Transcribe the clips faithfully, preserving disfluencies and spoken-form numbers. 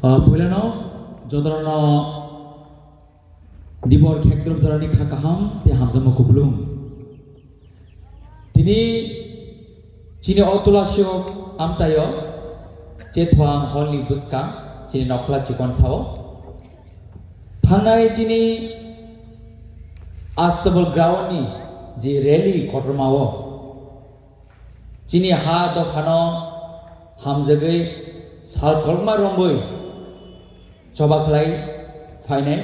Ah, puilano jotono dibor khekdrop jorani kha kaham tei hamjakma kuplung. Tini chini o Tulashiok amchaio Chethuang holni bwskang chini nokla chikon sao. Thangnai chini Astabal ground ni je rally kotormao chini ha dophano hamjagwi sal kolokma romwi choba khlai phainai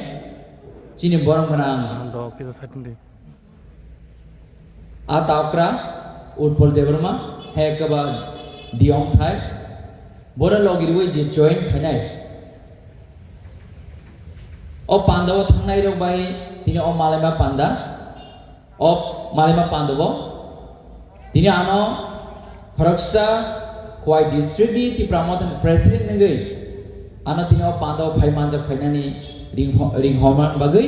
chini borok gwnang. Ang do kisa side di. A ta okra Utpal Debbarma, he keba di ongthai, boro logi rwi je join khainai. O panda o thangnai rok bai tini o malaima panda, o malaima panda o tini ano khoroksa Khowai district ni Tipra Motha ni president wngwi ano tini o panda o phai manjak phainani ringho-, ringhorna bagwi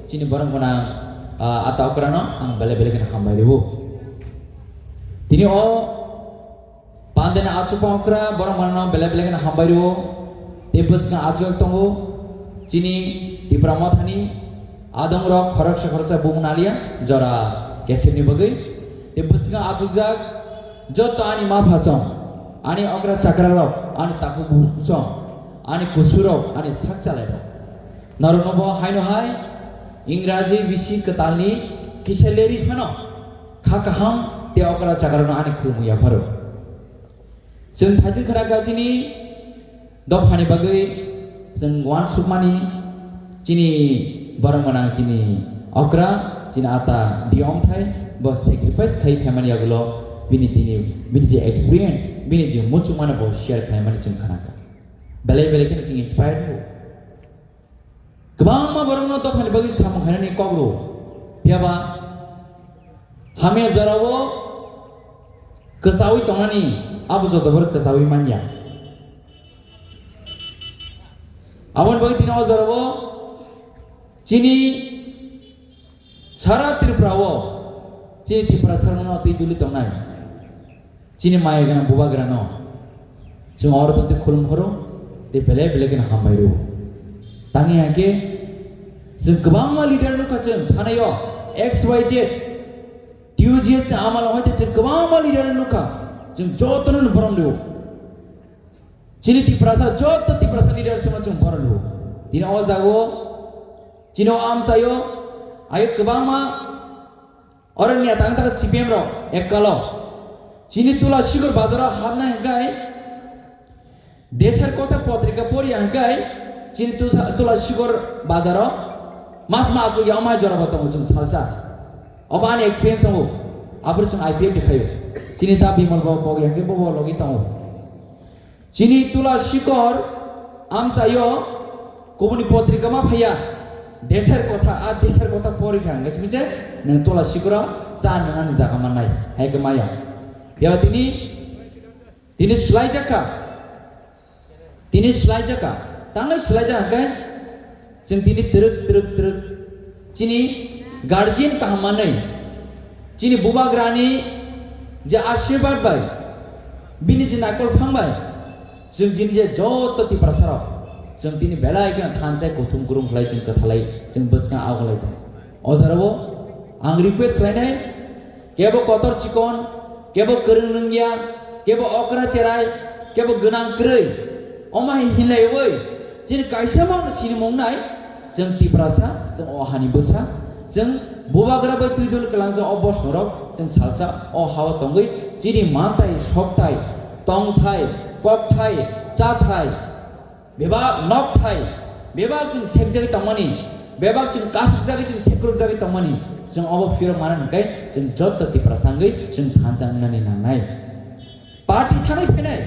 chini borok gwnang, ah, a ta okrano ang belai belai kheno hambai rwo. Tini o pandani achukma okra borok manano belai belai kheno hambai rwo. Tei bwskango achuk tongo chini Tipra Mothani adong rok khoroksa khoroksa bung nalia jora kesepni bagwi. Tei bwskango achukjak joto ani ma phasong, ani okra chakra rok, ani takhuk bukhuk song, ani kusurok, ani sak chalairok. Norokno bo haino hai Ingraji bisi kwtalni kisa leri phano kha kaham tei okra chakrano ani khulumwi yapharo. Chwng thaijwng khwna kha chini dophani bagwi chwng uansukmani chini borok gwnang chini okra chini ata di ongthai bo sacrifice khai phaimani yagulo bini tini bini je experience bini je muchungmano bo share khlaimani chwng khwna kha. Belai belai kheno chwng inspired bo. Kwbangma borokno dophani bagwi samung khainani kok rwo. Phiyaba hamya jorao kwchaui tongnani abo joto borok kwchaui manya. Aboni bagwi tini o jorao chini sara Tripura o chini Tiprasa rokno twi duli tongnai. Chini maya gwnang bubagrano chwng oro tongtwi khulum phuru tei belai belai kheno hambai rwo. Tangwi hwnkhe chwng kwbangma leader nukha chwng thanaio X Y Z, T U G S ni amalo hai tei chwng kwbangma leader nukha chwng jotono no borom rwo. Chini Tiprasa joto Tiprasa leader sono chwng borom rwo. Tini o jagao chini o amchaio ayo kwbangma Oro ni atang atang C P M rok ekkalo chini Tula Sikor bazaro hapnai hwnkhe Desher Kotha potrika poriya hwnkhe chini Tusa-, Tula Sikor bazaro mas ma achukya omai jorabo tongo chwng salsa. Obo ani experience tongo. Abro chwng I P F de khayo. Chini da Bimal bo pogya hwnkhe bobo logi tongo. Chini Tula Sikor amchaio kubuni potrika ma phaiya, Desher Kotha, a Desher Kotha porikha hwnkhe simi se nwng Tula Sikoro cha nwngnani jaga mannai, hai khe maya. Phiya tini, tini swlaijakha, tini swlaijakha, tangnai swlaijak hwnkhe, Chwng tini twrwk, twrwk, twrwk. Chini guardian kaham manwi, chini bubagrani je ashirbad bai, bini je naikol phang bai, chwng chini je joto Tiprasa rok, chwng tini belai kheno thansa kuthum kurum khlai, chwng kwthalai, chwng bwskang augulai tongo. O jorao ang request khlainai, kebo kotor chikon, kebo kwrwng nungya, kebo okra cherai, kebo gwnang kwrwi. Omo hai hinlaiwi chini kaisa mano sinimung nai, chwng Tiprasa, chwng o hani bwsa, chwng bubagra bai twi dul kwlangjak o bosongrok, chwng salsa o hao tongwi chini mantai, sokthai, tongthai, kokthai, chathai, bebak nokthai, bebak chwng sekjagwi tongmani, bebak chwng kasukjagwi, chwng sekrupjagwi tongmani, chwng obo phirok mana hwnkhe chwng joto Tiprasa wngwi chwng thansa wngnani nangnai. Party thanai phainai,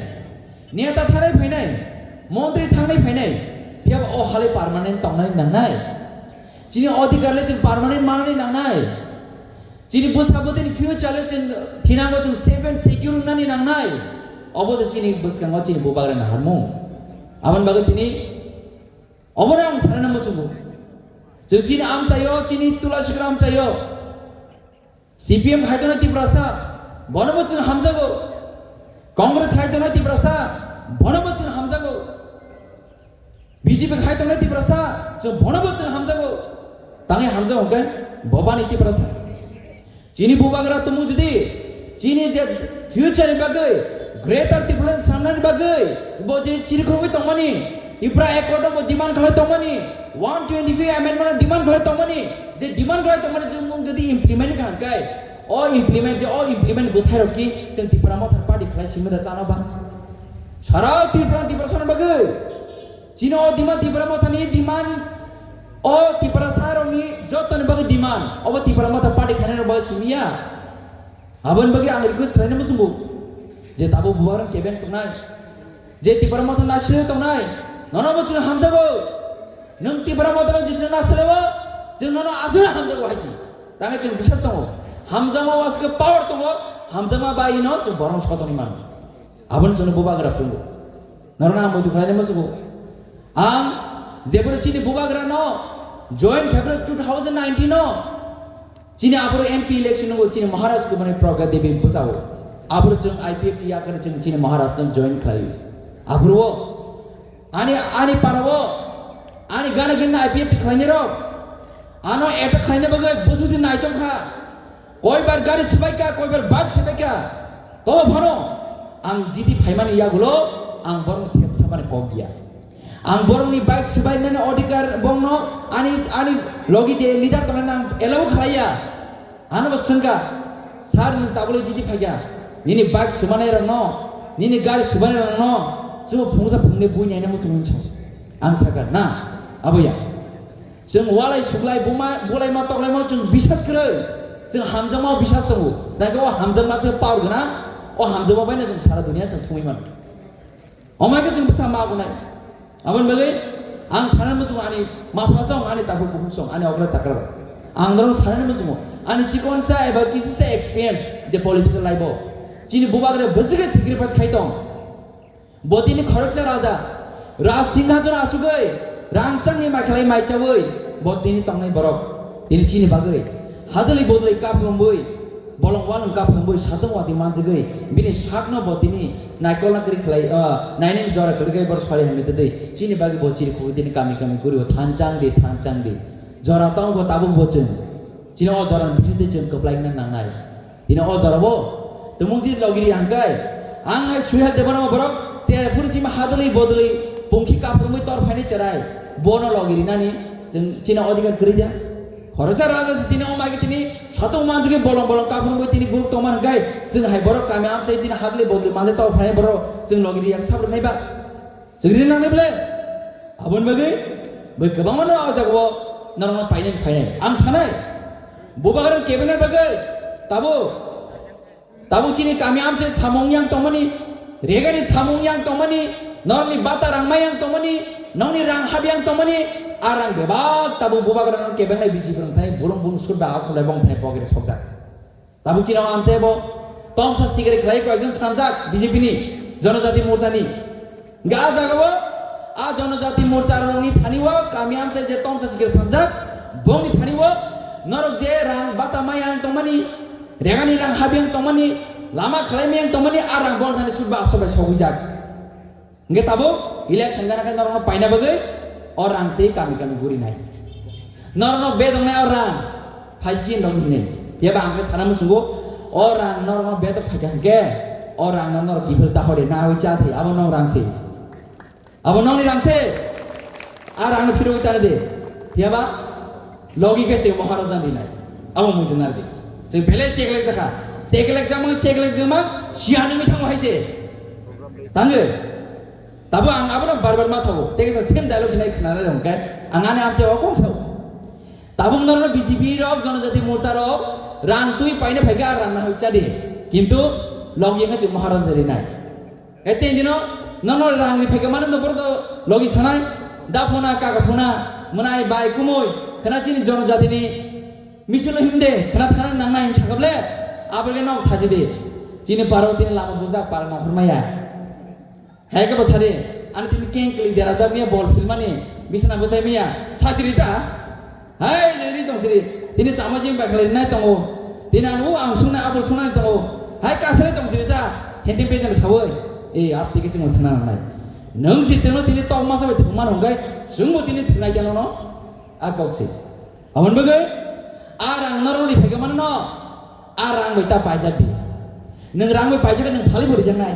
neta thanai phainai, montri thanai phainai, phiyaba o halai permanent tongnani nangnai. Chini odhikar le chwng permanent manani nangnai. Chini bwsa bwtwini future le chwng thinango chwng safe and secure wngnani nangnai. Obo se chini bwskango chini bubagrani naharmung. Aboni bagwi tini obono ang sanani muchungo. Chwng chini amchaio, chini Tula Sikor amchaio. C P M hai tongnai Tiprasa, bono bo chwng hamjago. Congress hai tongnai Tiprasa, bono bo chwng hamjago. B J P khai tongnai Tiprasa, chwng bono bo chwng hamjago. Tangwi hamjago hwnkhe bo bani Tiprasa. Chini bubagra tumung jodi chini je future ni bagwi, Greater Tipraland sanani bagwi, bo je chirikhogwi tongmani, Tipra Accord bo demand khlai tongmani, one twenty-five amendment demand khlai tongmani, je demand khlai tongmani chwng mung jodi implement kha hwnkhe, o implement je o implement bwthairok ki chwng Tipra Motha Party khlai simi da chana ba? Sara Tipra, Tiprasani bagwi. Chini o demand Tipra Mothani demand, o Tiprasarokni jotoni bagwi demand, obo Tipra Motha Party khainani bagwi simi ya. Aboni bagwi ang request khlaina muchungo je tabuk bubagrang kebeng tongnai, je Tipra Motha naisle tongnai, nono bo chwng hamjago. Nwng Tipra Mothano jeswk naisle o, chwng nono aswk hamjago hai se. Tangwi chwng bisas tongo. Hamjakma o aswk power tongo, hamjakma bai no chwng borokno sotongwi mano. Aboni chwngno bubagra phungo. Norokno ang muitu khlainai muchungo. Ang jeboro chini bubagrano join khaibro two thousand nineteen o. Chini aboro M P election nungo chini Maharaj Kumar ni Pragya Devi bwsao. Aboro chwng I P F T yakar chwng chini Maharaj no join khlai. Aboro ani, ani para o, ani gana gana I P F T khlainai rok. Ano attack khlaina bagwi bwswk se naichom kha. Koibar gari swbaikha, koibar bike swbaikha. Tobo phano ang jiti phaimani yagulo ang borokni thepsapani kok ya. Ang borokni bike swbainani odhikar bongno ani, ani logi je leader tongnani ang allow khlaiya. Ano bo swngkha, "Sir, nwng tabukle jiti phaikha? Nini bike swmanairokno, nini gari swmanairokno chwng phungsa phungnwi bui naina muchung hwnwi sa." Ang sakha, "Na, abo ya." Chwng walai suglai buma, bulaima toklaima chwng bisas kwrwi. Chwng hamjakmao bisas tongo. Tangkhe o hamjakma se power gwnang, o hamjakma baino chwng sara duniya chwng thumwi mano. Omo hai khe chwng bwsa ma gunai. Aboni bagwi ang sanani muchungo ani mapha song, ani takhuk bukhuk song, ani okra chakra rok. Ang norok sanani muchungo ani chikonsa eba kisisa experience je political life o. Chini bubagra bwswk khe sacrifice khai tong. Bo tini khoroksa raja, raj singhason achugwi, rangchakni maikhlai maichawi, bo tini tongnai borok. Tini chini bagwi hadwlwi bodwlwi kaplumwi, bolong walong kaplumwi, satong watwi manjagwi, bini sakno bo tini naikolna kwrwi khlai, ah, nainani jora kwrwkhe borok sari hamya twi. Chini bagwi bo chiri khogwi tini kami kami guriwi thanchang di, thanchang di. Jora tongkho tabuk bo chwng. Chini o jorani bisingtwi chwng kwplaina nangnai. Tini o jorabo tumung chini logiri hangkai. Ang hai Suhel Debbarma borok chera phuru chima hadwlwi bodwlwi pungkhi kaphurmwi tor phaini cherai. Bono logirinani chwng chini odhikar kwrwi da? Khoroksa raja se tini o magi tini satung manjagwi bolong bolong kaphurmwi tini guruk tongma hangkai. Chwng hai borok kami amchai tini hadwlwi bodwlwi manjak tor phaini borok chwng logiri yang sabrwk nai ba? Chwng rinani ble? Aboni bagwi bai kwbangma no o jagao norokno painani phainai. Ang sanai, bubagrang kebengna bagwi tabuk, tabuk chini kami amchai samung yang tongmani, regani samung yang tongmani, norokni bata rang mai yang tongmani, nokni rang hab yang tongmani, a rang bebak tabuk bubagrang kebengnai B J P rang thani burung burung sudda asolai bong thani pokere sokjak. Tabuk chini o amchai bo tomsa sikiri khlai koyekjon swnamjak B J P ni Jonojati Morcha ni. Hingke a jaga o a Jonojati Morcha rokni thani o kami amchai je tomsa sikiri swnamjak bongni thani o norok je rang bata mai ang tongmani, regani rang habi ang tongmani, lama khlai mai ang tongmani, a rang bongni thani sudba asobai sogwijak. Hingke tabuk election gana khe norokno paina bagwi o rang twi kami kami gurinai. Norokno bedongnai o rang phai chin rok hinwi. Phiya ba ang khe sana muchungo o rang norokno bedok phaikha hingke o rang no norok kiphil ta hori na hoi cha thwi abo nok rang se. Abo nokni rang se. A rang no phirogwi tani de. Phiya ba Logi khe chwng Maharaja ni nai. Abo muitu nardi. Chwng belai cheklek jakha. Cheklek jakma, cheklek jakma, siya nungwi thango hai se. Tangwi. Tabo ang abono bar bar ma sao. Tei kisa same dialogue hinai khna nai rong khe. Ang ani amchai o kong sao. Tabuk norno B J P rok Jonojati Morcha rok rang twi paina phaikha rang na hoi chadi. Kintu Logi khe chwng Maharaja ni nai. Ete dino, nono rang ri phaikha mano no borok do logi sanai, da phuna, kaka phuna, mwnai bai kumui, khana chini Jonojati ni misil himde, khana thana nangnai him sakable, abrege nok saji de, chini paro tini lama bujak para nongkhor maya. Hai khe bo sari, ani tini keng kli derajak miya bol philmani, bisana bwsai miya, saji rita. Hai, je ri tong siri. Tini chama jing bai khlai nai tongo. Tini ano ang sung nai, abol sung nai tongo. Hai, kasle tong siri ta. Henjing pejang sawi. E, ap tike ching thana nai. Nung si tino tini tong masa bai thung man hong kai. Chwngbo tini thwnai khe nono a kok se. Aboni bagwi a rang norokni phaikha mano no, a rang bai ta paijak di. Nwng rang bai paijak khe nwng phalwi bo rijaknai.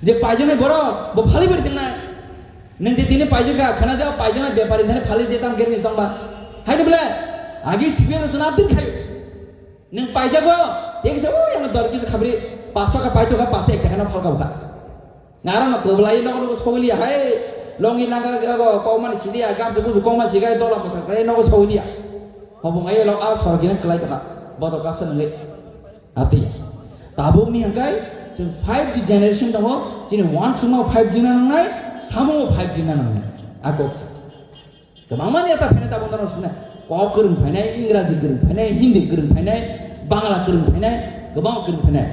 Je paijaknai borok bo phalwi bo rijaknai. Nwng je tini paijak kha, khana jao paijaknai bepari thani phalwi je tam gerni tongba. Haino bole agi C P M no chuna abdir khayo. Nwng paijago, tei kisa o yang dor kisa khabri, paso kha paito kha, paso ek taka no phalka bokha. Ngarang no kwbwlai nogo nogo sogwi liya hai, longi langa abo kokmani sidi ya, gamsa busu kokmani sigai dola mwthang kai nogo sogwi liya. Hobong ai lo a sorgi nang kwlai tongkha, bodo kapsa nangwi. Ati. Tabuk ni hangkai, chwng five G generation tongo, chini wansukma five G na nangnai, samung five G na nangnai. A koksa. Kwbangma neta phainai tabuk norok sina. Kok kwrwng phainai, Ingraji kwrwng phainai, Hindi kwrwng phainai, Bangla kwrwng phainai, kwbang kwrwng phainai.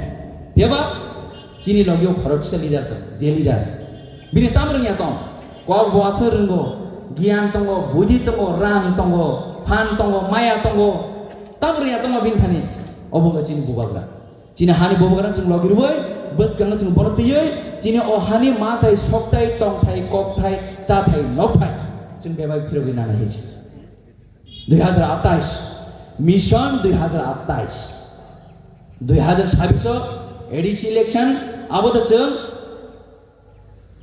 Phiyaba chini logio khoroksa leader tong, je leader. Bini tamo rwngya tong. Kok bo aswk rwngo, giyan tongo, budi tongo, rang tongo, phan tongo, maya tongo. Tamo rwngya tongma bini thani. Obo wngkha chini bubagra. Chini hani bubagrano chwng logi rwui, bwskango chwng bono twiwi, chini o hani mathai, sokthai, tongthai, kokthai, chathai, nokthai chwng bebak phirogwi nana hinwi. Dui hazar atais, Mission dui hazar atais, dui hazar sabbish o A D C election, abo to chwng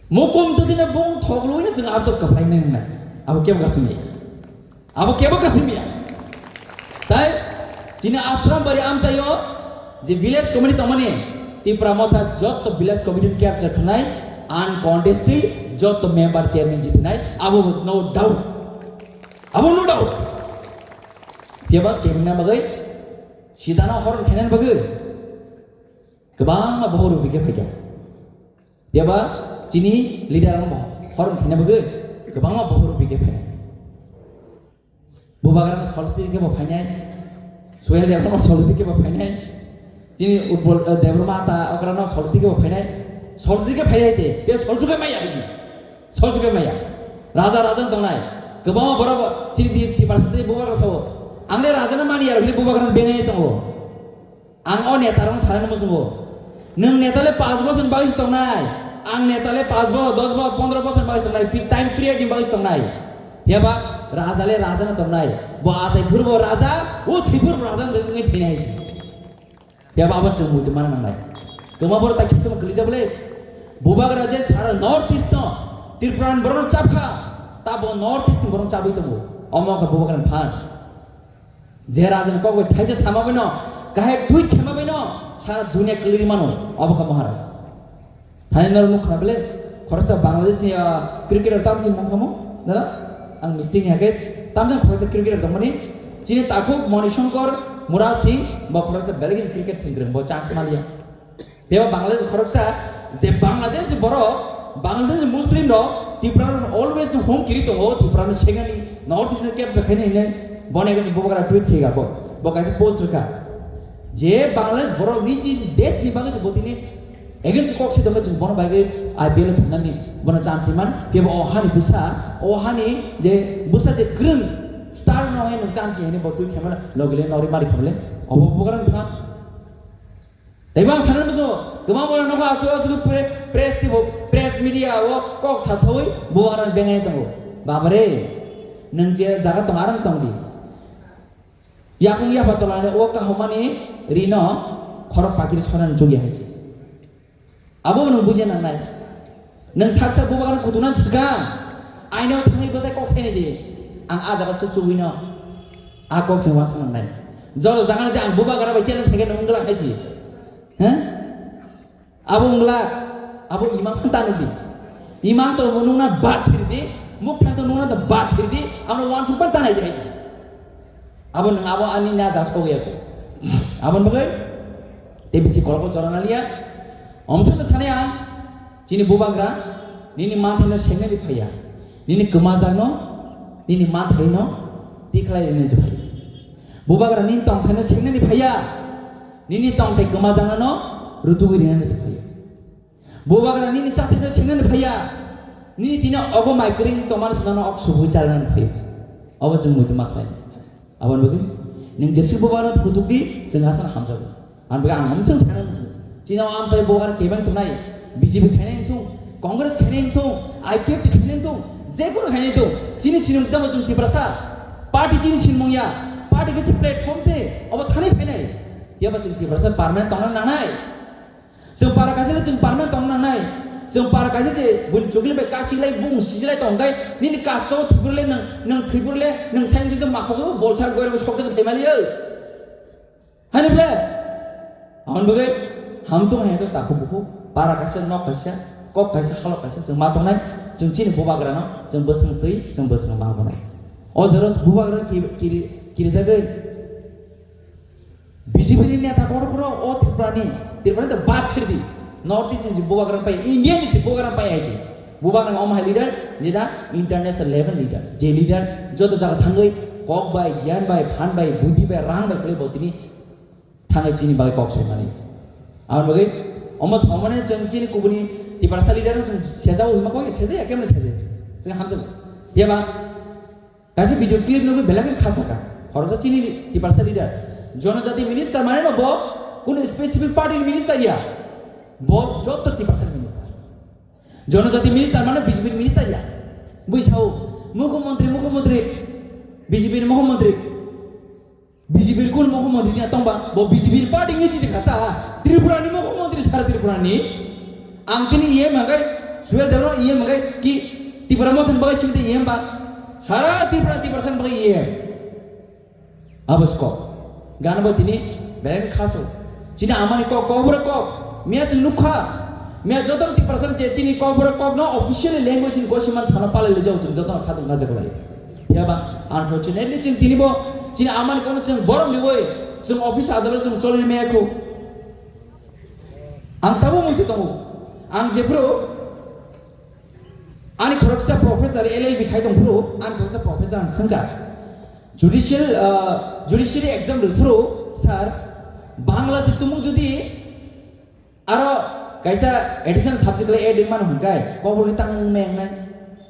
Mukum tadina bung thok luina chwng abdor kwphainai wngnai. Abo kebo kasimya. Abo kebo kasimya. Tai chini Ashram bari amchaio je village committee tongmani Tipra Motha jotto village committee capture khnai uncontested jotto member chairman jitinai abo no doubt. Abo no doubt. Keba kemna bagwi sitana horon khainani bagwi kwbangma bohor rubike phaikha. Phiya ba chini leader rok no horom khaina bagwi kwbangma bohor rubike phainai. Bubagra no solti khe bo phainai, Suhel Debra no solti khe bo phainai, chini Utpal, eh, Debbarma ta okra no solti khe bo phainai, solti khe phainai se, be solti khe maya hiji, solti khe maya. Raja raja tongnai, kwbangma borok chini di, di parsa tei bubagra sao, ang le raja no mani ya, hili bubagra no bengai tongo. Ang o neta rok sanani muchungo. Nwng neta le panch bosor ni bagwi se tongnai. Ang neta le panch bosor, dos bosor, pondro bosor ni bagwi se tongnai. Pi-, time period ni bagwi se tongnai. Phiya ba raja le raja no tongnai. Bo achai phuru bo raja, o thwi phuru bo raja wngwi thwinai se. Phiya ba abo chwng muitu mana nangnai. Kwma borok ta khituma kwlwijak bole. Bubagra je sara North East no Tripura ni borok no chapkha. Ta bo North East ni borok no chabwi tongo. Omo khe bubagra ni phan. Je rajani kok bai thaisa sama bai no, kahai tweet khema bai no, sara dunia kwlwi mano, obo kha Maharaj. Thani norok nukha bele, khoroksa Bangladesh ni, ah, cricketer tamsi mung khamu, dara, ang mistake ya khe, tamjang khoroksa cricketer tongmani, chini takhuk Mani Shankar, Murad Singh, bo khoroksa belai kheno cricket thwngkwrwng, bo chance maliya. Beba Bangladesh khoroksa, je Bangladesh borok, Bangladesh Muslim rok, Tripura always no hum kiri tongo, Tripura no sengani, North East no capture khaina hinwi, bono ekhe bubagra tweet khe bo, bo kaisa post rwkha. Je Bangladesh borok niji desh ni bagwi se botini against kok se tongo, chwng bono bagwi I P L o thumnani, bono chance man, kebo o hani bwsa, o hani je bwsa je kwrwng star no hai no chance hinwi bo tweet khe mano, logile nori mari khamle, obo bubagra no thang. Tei bang sanani muchungo, kwbang borok nokha aswk aswk pre-, press twibo, press media o kok sasawi bubagrano bengai tongo. Babare, nwng je jaga tong arang tongdi. Yakung yapha tolani o kahumani rino khorok pakiri sonani chukya hai se. Abo nwng bujia nangnai. Nwng sak sak bubagrano kutunani swkang, aino thangwi bwsai kok sainai di. Ang ah jaga chuchubwino ah kok chwng uansuk nangnai. Joro jagano je ang bubagra bai challenge khaikhe nwng wngla hai si. He? Abo wngla, abo imang phano ta nukdi. Imang to nukna bad siridi, mukthang to nukna to bad siridi, abono uansuk phano ta naidi hai si. Abo nwng abo ani na ja sogwi ako. Aboni bagwi tei bisi kolokbo chora naliya. Omsano sanai ang, chini bubagra, nini manthaino sengnani phaiya, nini kwmajakno, nini manthaino tikhlai rinani se phaiya. Bubagra nini tongthaino sengnani phaiya, nini tongthai kwmajakno rutugwi rinani se phaiya. Bubagra nini chathaino sengnani phaiya, nini tini ogo mai kwrwng tongmani se nono ok subui charinani phaiya. Obo chwng muitu ma khlai. Aboni bagwi nwng jeswk bubagrano kutuk di, chwng asano hamjago. Aboni bagwi ang mungsung sana mungsung. Chini o amchai bubagra kebeng tongnai, B J P khainai wngthung, Congress khainai wngthung, I P F T khainai wngthung, Je kunu khainai tong, chini sinung tamo chwng Tiprasa. Party chini sinmung ya. Party khe se platform se. Obo thani phainai. Yaba chwng Tiprasa permanent tongna nangnai. Chwng para kaisa le chwng permanent tongna nangnai. Chwng para kaisa se buini chukli bai kachilai bung sijilai tongkai. Nini kasto thwibrule nang, nang thwibrule nang saimjijak makhok bolsa goirok sokjak phaimaliyo. Hani ble? Aboni bagwi hamtung hai to takhuk bukhuk, para kaisa, nok kaisa, kok kaisa, halok kaisa, chwng ma tongnai, chwng chini bubagrano, chwng bwswng twi, chwng bwswng ma tongnai. O jora bubagra ki-, kiri-, kirijagwi B J P ni neta kotor kotor o Tripura ni, Tripura ni to bad sirdi, North East ni si bubagra pai, India ni si bubagra pai aiji. Bubagra omo hai leader, jeda international level leader, je leader joto jaga thangwi kok bai, gyan bai, phan bai, budi bai, rang bai kwlwi bo tini thangwi chini bagwi kok saimani. Aboni bagwi omo saumani chwng chini kubuni Tiprasa leader no chwng sejao hwnma kok sejaya kemno sejaya chwng hamjak. Phiya ba kaisa video clip nugwi belai khe khasaka. Khoroksa chini Tiprasa leader. Jonojati minister mane no bo kunu specific party ni minister ya. Bo joto Tiprasa ni minister. Jonojati minister mane B J P ni minister ya. Bui sao mukhyamantri, mukhyamantri, B J P ni mukhyamantri. B J P ni kunu mukhyamantri ya tongba, bo B J P ni party ni chini kha ta, Tripura ni mukhyamantri sara Tripura ni. Ang tini E M hwnkhe, Suhel Debbarma E M hwnkhe ki Tipra Motha ni bagwi simi tei E M ba, sara Tripura, Tiprasa ni bagwi E M. Abo se kok. Gana bo tini belai khaso. Chini amani kok, kok bwrwi kok. Miya chwng nukha. Miya joto Tiprasa je chini kok bwrwi kok no officially language in gosi man sana palai lijao chwng joto khatung kajak lai. Phiya ba, unfortunately, chwng tini bo, chini amani kono chwng borom liwi, chwng office adalo chwng cholini maya khu. Ang tabo muitu tongo. Ang jephru, ani khoroksa professor, L L B khai tongphru, ani khoroksa professor ang swngkha. Judicial, ah, judiciary exam rwphru, sir, Bangla se tumung jodi aro kaisa additional subject le add wngmano hwnkhai, kok bwrwi tang wngmai wngnai.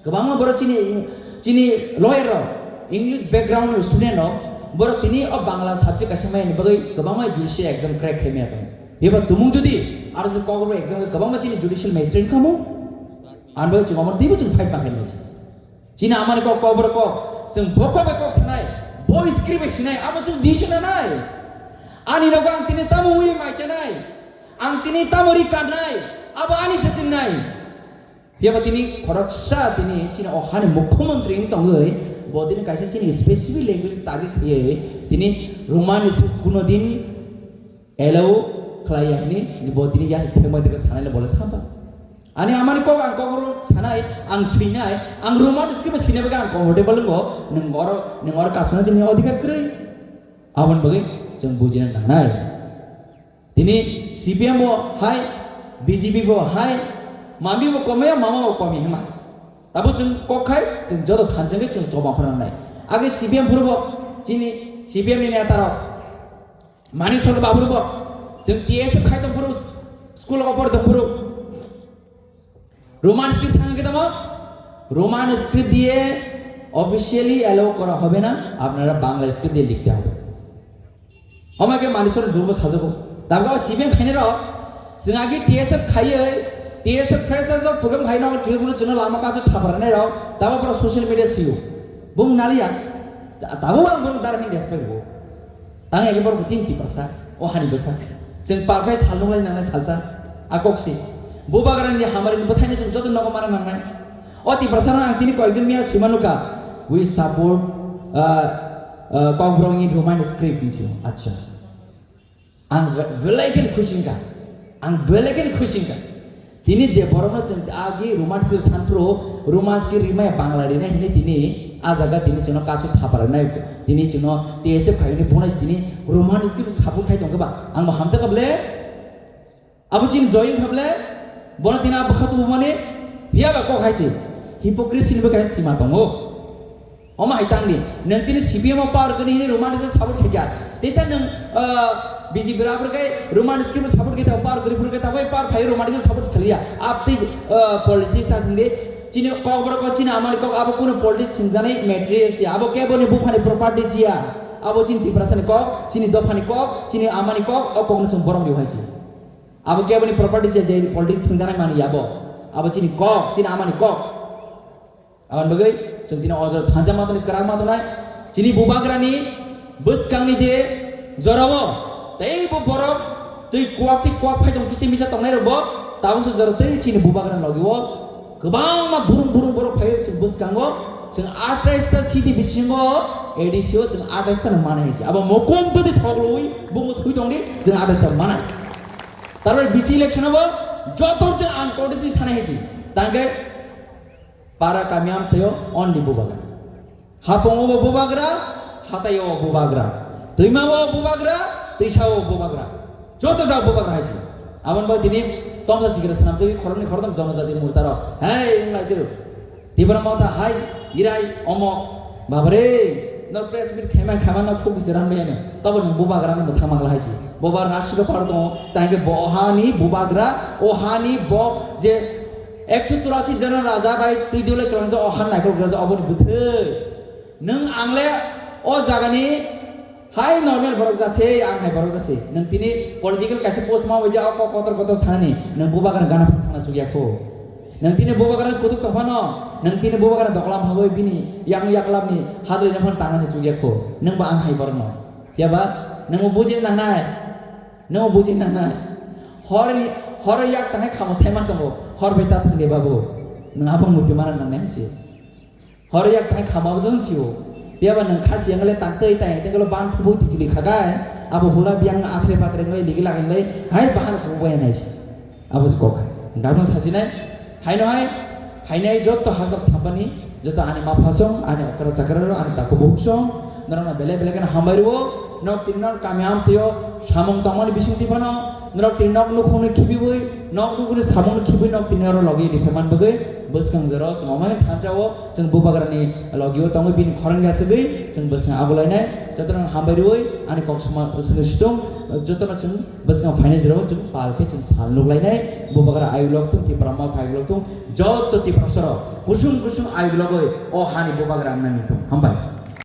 Kwbangma borok chini, chini lawyer rok, English background ni student rok, borok tini o Bangla subject kaisa maya ni bagwi kwbangma judicial exam crack khai maya tongo. Bebak tumung jodi aro je kok bwrwi exam kwbangma chini judicial magistrate wngkha mo, ang bai chwng omo teibo chwng fight ma khainai. Chini amani kok, kok bwrwi kok, chwng bo kok bai kok sanai, bo script bai sinai, abo chwng decision nanai. Ani nogo ang tini tamo wi mai chanai, ang tini tamo ri kannai, abo ani se chingnai. Phiya ba tini khoroksa tini chini o hani mukhyamantri wng tongwi, bo tini kaisa chini specific language target khaiwi tini Roman script kuno din allow khlaiya hwnwi bo tini yasi thengbai thengbai sanai le bo le samba. Ani amani kok ang kok bwrwi sanai, ang swinai, ang Roman script swinai bagwi ang comfortable wngo, nwng oro, nwng oro kasuna tini odhikar kwrwi. Aboni bagwi chwng bujina nangnai. Tini C P M bo hai, B J P bo hai, mami bo komya, mama bo komya hima. Tabo chwng kok khai, chwng joto thanchangwi chwng choba khorang nai. Age C P M phuru bo chini C P M ni neta rok. Mani solo babu bo, chwng T S F khai tong phuru, school o por tong phuru. Roman script thang khe tamo? Roman script দিয়ে officially allow করা হবে না, আপনারা বাংলা স্ক্রিপ্ট দিয়ে লিখতে হবে। Homa ke mani solo jumbo sajago. Tabga C P M khainai rok, chwng agi T S F khaiwi, T S F freshers rok program khaino, khe buno chwngno lama kaso thaparanai rok, tabo borok social media siyo. Bung naliya, ta-, tabo ang borok dara hini respect bo. Tang agi borok tin Tiprasa, o hani bwsa. Chwng palkhai salnung lai nangnai salsa, a kok si. Bubagrani hamari ni bwthaino chwng joto nogo mana nangnai. O Tiprasa no ang tini koyekjon miya sima nukha, we support, uh, uh, Kokborok ni Roman script hinwi. Acha. Ang be-, belai khe khusi wngkha. Ang belai khe khusi wngkha. Tini je borokno chwng agi Roman script sanphuru, Roman script rimaya Bangla rinai hinwi tini a jaga tini chwngno kasu thapar rinai, tini chwngno T S F khaini bunai tini Roman script support khai tongkhe ba ang bo hamjakha ble. Abo chini joy wngkha ble, bono tini a bwkha tubumani phiya ba kok hai se. Hypocrisy ni bwkha sima tongo. Omo hai tangdi, nwng tini C P M o power kwrwi hwnwi Roman script support khaikha. Teisa nwng, ah, B J P rok aphuru khe Roman script support khaikha, power kwrwi phuru khe tabuk power phai Roman script support khaliya. Abtwi, ah, politics a singdi, chini kok borok chini amani kok abo kunu politics singjaknai material siya. Abo kebo ni buphani property siya. Abo chini Tiprasa ni kok, chini dopha ni kok, chini amani kok, o kok no chwng borom di hai si. Abo kebo ni property siya je politics singjaknai mani abo. Abo chini kok, chini amani kok. Aboni bagwi chwng tini o jora thansa ma tongnai, kwrak ma tongnai. Chini bubagrani bwskangni je jorao teibo borok twi kuak twi kuak phai tong kisa misa tongnai rokbo tabuk se jora tei chini bubagrani logio kwbangma burung burung borok phai chwng bwskango chwng atais ta city bisingo A D C o chwng atais ta manai hai se. Abo mokom twi thok lui bumbo thui tongdi chwng atais ta manai. Tarpore B C election abo joto chwng ang courtesy sanai hai se. Tangke para kami amsayo only bubagra. Hapungo bo bubagra, hataio bo bubagra. Twima bo bubagra, twisa bo bubagra. Joto jak bubagra hai se. Aboni bagwi tini tomsa sikira swnamjagwi khoroknwi khoroktham jonojati morcha rok. Hei, wng lai tiro. Tipra Motha hai, irai, omok. Babare, no press meet khaima khaima no phuk se ran bayano. Tobo nwng bubagra no mwthang mangla hai se. Bubagra aswk par tongo, tangke bo hani bubagra, o hani bo je ekso churasi jona raja bai twi dole kwlangsa o han naikol kwlangsa oboni bwthai. Nwng angle o jagani hai normal borok jase, ang hai borok jase. Nwng tini political kaisa post ma waija o kok kotor kotor sanani. Nwng bubagra gana phang thangna chukya kho. Nwng tini bubagra kutuk tongphano, nwng tini bubagra doklam habai bini yang yaklamni hadoi naphang tangnani chukya kho. Nwng ba ang hai borokno. Yaba, nwng bo bujin nangnai. Nwng bo bujin nangnai. Hor, hor yak tangai khamo saiman tongo. Hor beta thangde babu. Nwng abang muti mana nangnai si. Hor yak tang khama bo jong sio. Phiya ba nwng khasi yang le tang tei tang tei lo ban thubu tijili khagai. Abo hula biang athre patre ngai ligi lagai ngai. Hai bahan ko bai nai si. Abo si kok. Gabon sajinai. Hai no hai. Hai nai jotto hajak sampani. Jotto ani ma phasong, ani okra chakra ro, ani taku buhuk song. Norok na bele bele kana hambai ro. Nok tin nok kami am sio. Samung tongmani bising tipano. Norok tini nok nukhungni khibiwi, nok nukhungni samungno khibiwi nok tini oro logi riphaimani bagwi bwskang jora chwng omo hai thansa o chwng bubagrani logio tongwi bini khorang gasugwi chwng bwskang abulainai. Jotono hambai rwui ani kok sama chwngno situng, jotono chwng bwskang phainai jora o chwng pal khe chwng sal nuklainai. Bubagra ayuk lok tung, Tipra Motha ayuk lok tung, joto Tiprasarok kusung kusung ayuk logwi o hani bubagra wngna nangthung. Hambai.